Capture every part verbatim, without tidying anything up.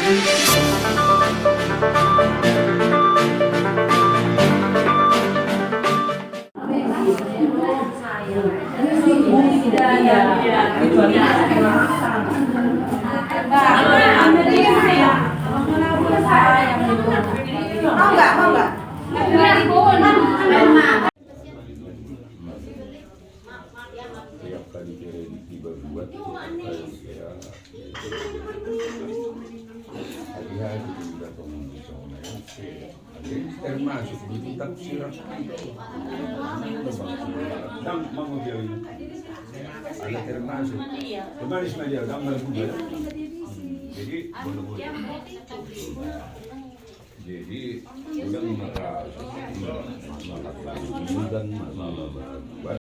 Mau nggak? Mau nggak? Tiap kali kira di tiba buat, tiap kali kira. Hari-hari kita ngomong di sana, ya. Jadi termasuk di kitab sirah. Dang, mau dia ini. Ada termasuk. Kemarin sama dia, dang, malam juga. Hmm, jadi, boleh-boleh. Jadi, udah merasa. Udah merasa.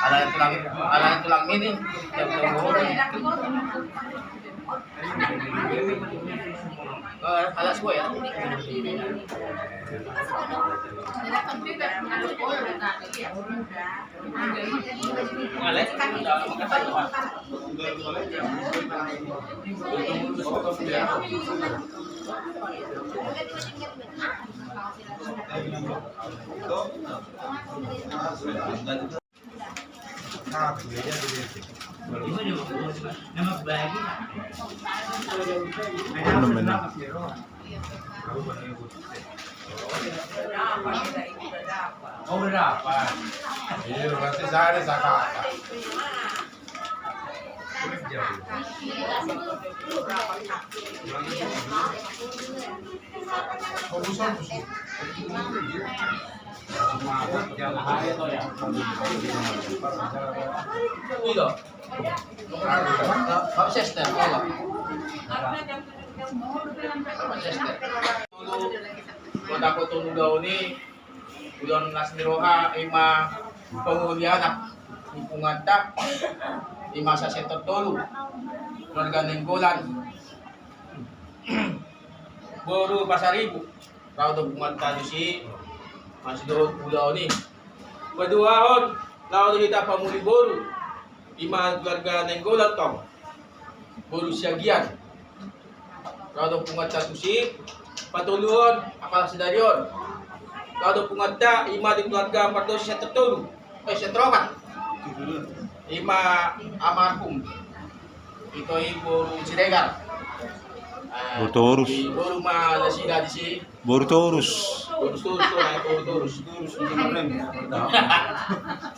Ala tulang, ala tulang ini. Eh, ala semua ya. Minum, minum. Oh, udah dapat. Iya, berarti saya ada saka. Kota Kota Muda ini. Ulaon las ni roha, ima pangoli anak, punguanta, ima sasetor tolu, keluarga Nainggolan, boru Pasaribu, rau do punguanta tusi, masidohot ulaon i. Paduahon, rau do hita pangoli boru, ima keluarga Nainggolan tong. Boru Siagian. Rau do punguanta tusi, patoluhon, apala sadari on. Rau do punguanta, ima di keluarga Pardosi Siantar Tolu. Eh, Siantar Opat. Ima almarhum. Ito i boru Siregar. Eh, boru Torus. Boru ma nasida disi. Boru Torus. Boru Torus, boru Torus.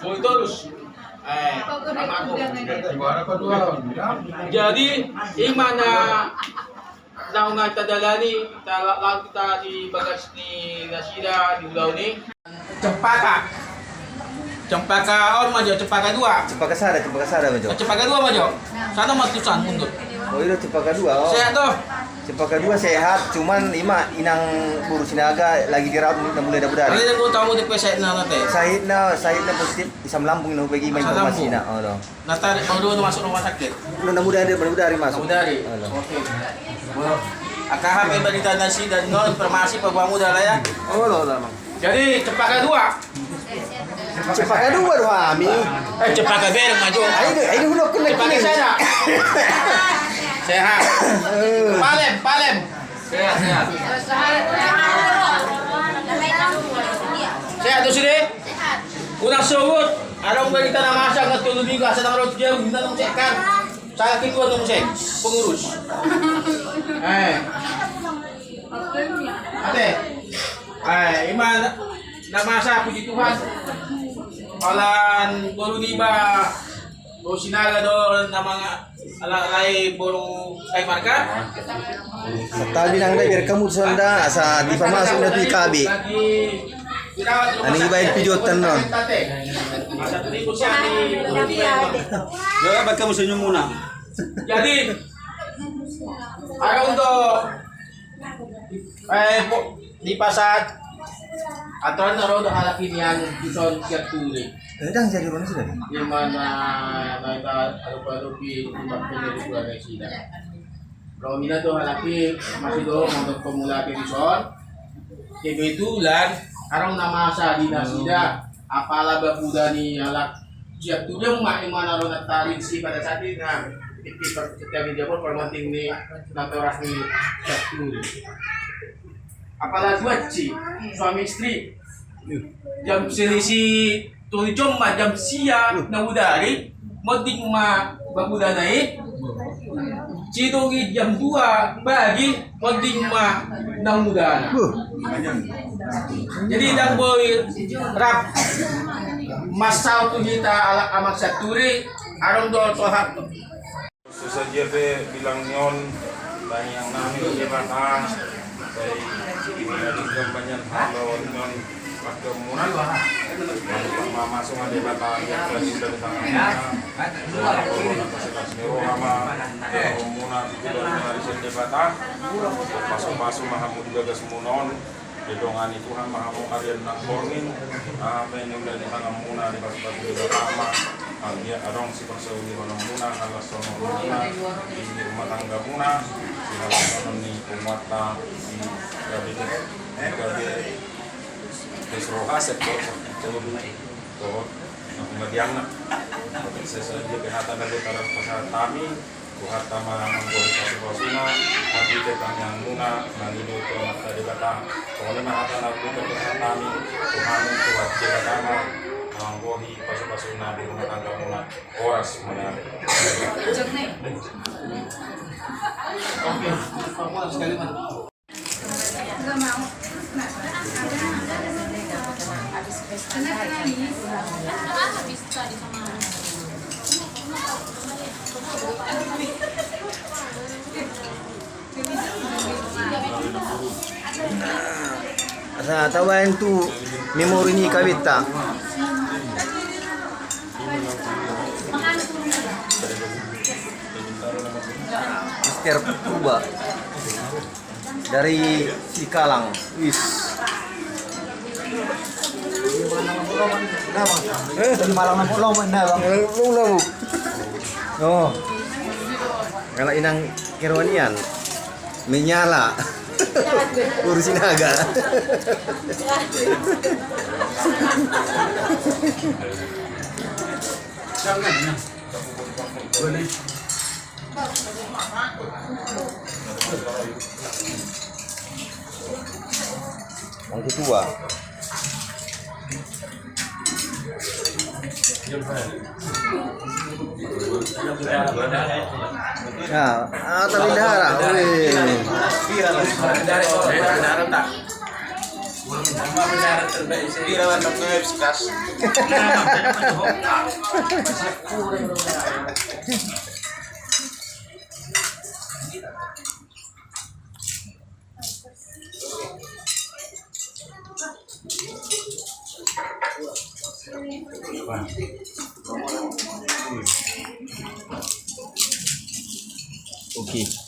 Boru Torus. Eh, jadi, ima na Tahu nggak kita dalani, kita la-, lalu kita di bagas ni nasida di ulaon i. Cempaka. Cempaka on ma jo, cempaka dua. Cempaka sada, cempaka sada ma jo. Oh, cempaka dua ma jo. Sana ma tusan mundur. Oh, iya, cempaka dua. Oh. Sehat toh? Cempaka dua sehat, cuman ima inang boru Sinaga lagi dirawat, na mulai dabudari. Ada yang mau tahu di pesek na nanti. Sahitna, sahitna positif asam lambung, na hubagi ma informasi na. Oh, toh. Na tarik, baru masuk rumah sakit? Na, na mudari, na mudari masuk. Na mudari. Halo. Oke. Angka aha pe barita nasida on, informasi pe buat muda lah ya. Oh, lah, lah, Bang. Jadi, cempaka dua. Cempaka dua do hami. Eh, cempaka bereng ma jo. Ayo, ayo, udah kena. Cempaka sada. Sehat. Eh. Palem, palem. Sehat, sehat. Sehat do sude? Sehat. Unang sogot, adong barita na masa, nunga tolu minggu asa ndang ro tu jabu, unang sehat kan. Salah ketua do muse, pengurus. Eh. Ate. Eh, ima na masa, puji Tuhan. Palan boru niba boru Sinaga do na manga-, ala-, alai boru Kai Marga. Tabi nang dai, biar kamu sonda, asa dipamasuk na tu I K B. Ani baik video tenon. Asa tu ibu siani. Ya, baik kamu senyum muna. Jadi, ayo untuk Eh, po, di pasar. Aturan na ro do halak i nian dison sian Turi. Eh, ndang jadi ro nasida. Di mana na ita alup-alupi di waktu dari bulan nasida. Ro mina do halak i masih do mondok pemula dison. Kebetulan adong na masa di nasida. Apala bapuda ni halak sian Turi ma, ima na ro na tarinsi pada saat i na, tingki per-, setiap di Jabor permenting ni natoras ni sian Turi. Apala duansi, suami istri. Jam selisih tolu jam ma, jam sia na mudari. Monding ma bapudana i. Sidung i jam dua pagi, monding ma na mudana. Jadi ndang boi rap mansai tu hita halak amang sian Turi, adong do tohap. Sasadia pe bilang ni on, tangiang nami di Debata, sai di na denggan banyak hal on. Pake muna, ma-, masuk ma Debata, ia kasi dari tangan muna. Doa, doa, na kasih kasih roha ma, doa muna, di dalam hari sen Debata. Pasu-pasu ma hamu di bagas muna on, didongani Tuhan ma hamu harian nang borngin. Amin. Di tangan muna, di pasu-pasu Debata ma. Ia adong sipasauli muna, halas sonon muna, di rumah tangga muna, di halas sonon ni penguatan, di gabe, di gabe. Terus roha sektor sektor dulu. Tuh, nah, pembagianna. Oke, sesuai dia penata dari para peserta kami, Tuhan tama manggohi pasu-pasuna, tapi tetangga muna, mangido ke mata Debata. Pokoknya mata nabi ke peserta kami, Tuhan, Tuhan Debata, manggohi pasu-pasuna di rumah tangga muna. Horas muna. Oke, Pak Mulan sekali, Pak. Asa tabaen tu memori ni kabetta. Mister Purba. Dari Sikalang. Wis. Eh, di Malang na pulau mana, Bang? Pulau, Bang. Oh. Kalau inang keroan nian menyala. Urusin aga. Jangan, ya. Boleh. Yang kedua. Nah, ah, tapi dahara. Wih. Oke.